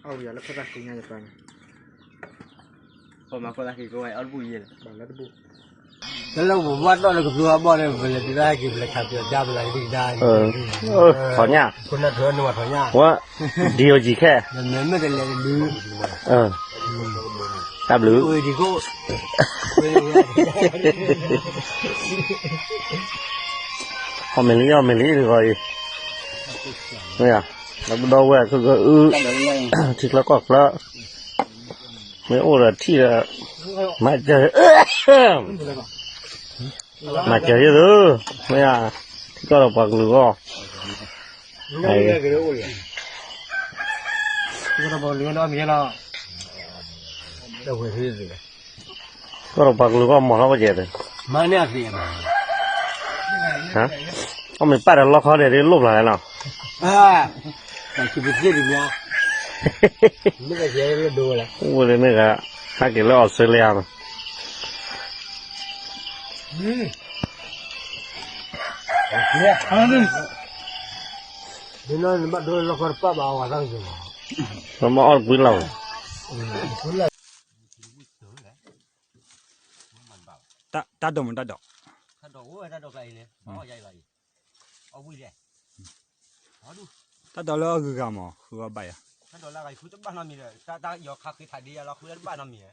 အဝဲယၤလၢခိၣ်သၣ်ဃံညါယပၢ်န့ၣ်, ပမၤခိၣ်သၣ်ဃံကိးဝဲအီၣ်တဘူၣ်ယဲၢ်လၢ, ဘၣ်လၢတဘူၣ်, တၢ်လၢပဘၣ်တီၢ်လၢကပျိဟးဘီၣ်န့ၣ် ပလဲၤဒုးတၢ်ဟဲက့ၤ ပလဲၤခးပယီၤဒါ ပလဲၤကဒံကဒါ, ထီၣ်ညၣ်, ခိၣ်နၢ်ထၢနဝၤထီၣ်ညၣ်, ဝဲ, ဒံအိၣ်ကံခဲ, မ့မ့ၢ်တလဲၤတဒု, တၢ်ဘျုး, အိၣ်ဒံးခိၣ် အီၣ်မ့ၤလံ အီၣ်မ့ၤလံတဂီၤအံၤ, မ့ၢ်ဧါ, လၢပဒီဝဲၢ် ခဲကအု, ထံချၢကီၢ်ချၢ, မ့ၢ်အိၣ်ဒီးထံၣ်ဒီး, မၤစၢၤ, မၤစၢၤယသု, မ့ၢ်ဧါ, ထံကီၢ်ဒီးပှၤကလုာ်အဂီၢ်, ကီၢ်ဒီးပှၤကလုာ်အဂီၢ်မၤလီၤပကဲး, အီၣ်မ့ၤပၣ်ဒီးလီခီဒဲးဒ်လိၣ်ပျၢ်လဲၣ်နီၤ, အိၣ်ဝဲလၢန့ၣ်ဂၤ, ဟးက့ၤလၢအီစထြ့လယါမး, နဘၣ်ဒိလီခီတပၣ်ဘၣ်အဝဲသးကစီၤ, မ့ၢ်အီၣ်တကွံလီၤ, တၢ်ဒိးမးတၢ်ဒိး, တၢ်ဒိးလၢအဂုၤဂၤမး ဃုအီၣ်ဘၣ်ယၤ, တၢ်ဒိးလၢအဂၤဃုတဘၣ်နီတမံၤဒီး တၢ်ယီၤခးဃ့ထးဒ့ယၤလီၤ ဃုလၢတဘၣ်နီတမံၤဧါ,